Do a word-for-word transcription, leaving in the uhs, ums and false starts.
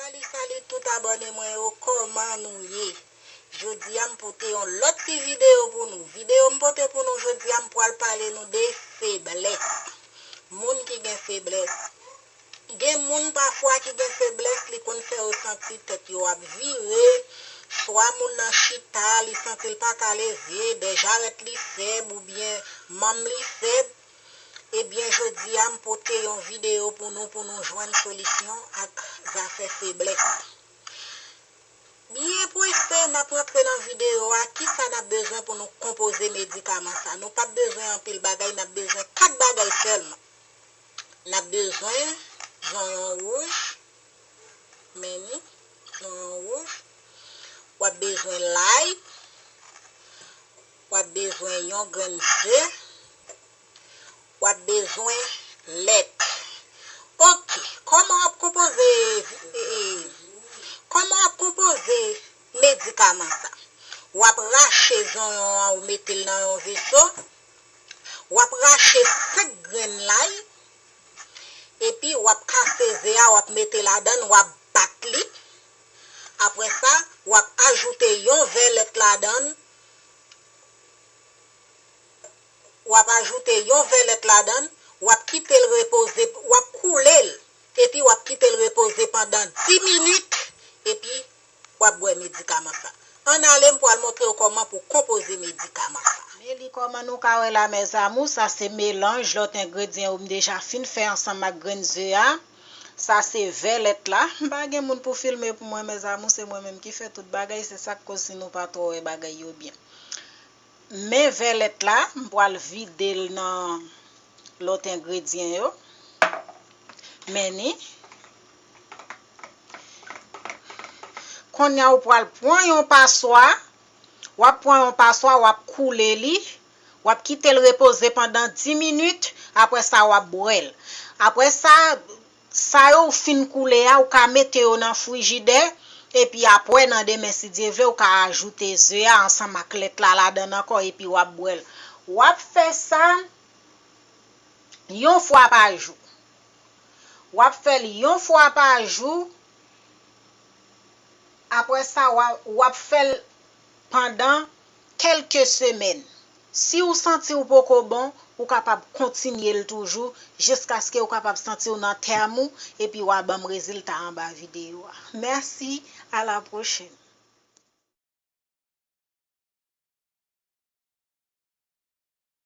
Salut, salut tout abòne mwen yo, kòman nou ye? Jodi a m pote yon lòt ti videyo pou nou. Videyo m pote pou nou jodi a, m pral pale nou de feblès. Moun ki gen feblès. Gen moun pafwa ki gen feblès, li konn fè yo santi tèt yo ap vire, swa moun nan chita, li santi l pa ka leve, dè jarèt li fèb oubyen manm li fèb. Ebyen, jodi a, m pote yon videyo pou nou, pou nou jwenn solisyon ak zafè feblès. Byen prese, n ap rantre nan videyo a. Kisa n ap bezwen pou nou konpoze medikaman sa? Nou p ap bezwen anpil bagay, n ap bezwen kat bagay sèlman. N ap bezwen zonyon wouj, men ni, zonyon wouj. W ap bezwen lay, w ap bezwen yon grenn ze, w ap bezwen lèt. Oke, kòman w ap konpoze, e, e, kòman w ap konpoze medikaman sa? W ap rache zonyon an, ou mete l nan yon veso. W ap rache senk grenn lay. Epi w ap kase ze a, w ap mete ladan l, w ap bat li. Apre sa, w ap ajoute yon vè lèt ladan l. W ap ajoute yon vè lèt ladan l, w ap kite l repoze, w ap koule l, epi w ap kite l repoze pandan dis minit, epi w ap bwè medikaman sa. Ann ale, m pral montre w kòman pou konpoze medikaman sa. Men li kòman nou ka wè la, mes amours, sa se melanj lòt engredyan yo m deja fin fè ansanm ak grenn ze a. Sa se vè lèt la. M pa gen moun pou filme pou mwen, mes amours, se mwen menm ki fè tout bagay, se sa k koz si nou pa twò wè bagay yo byen. Men vè lèt la, m pral vide l nan lòt engredyan yo. Men ni. Kounye a, ou pral pran yon paswa. W ap pran yon paswa, w ap koule li. W ap kite l repoze pandan dis minit. Apre sa, w ap bwè l. Apre sa, sa yo ou fin koule a, ou ka mete yo nan frijidè. Epi apre, nan demen, si Dye vle, ou ka ajoute ze a ansanm ak lèt la ladan l ankò, epi w ap bwè l. W ap fè sa yon fwa pa jou. W ap fè l yon fwa pa jou. Apre sa, w a, w ap fè l pandan kèlke semèn. Si w santi w poko bon, ou kapab kontinye l toujou jiskaske w kapab santi w nan tèm ou, epi w a ban m rezilta anba videyo a. Mèsi, a la pwochèn.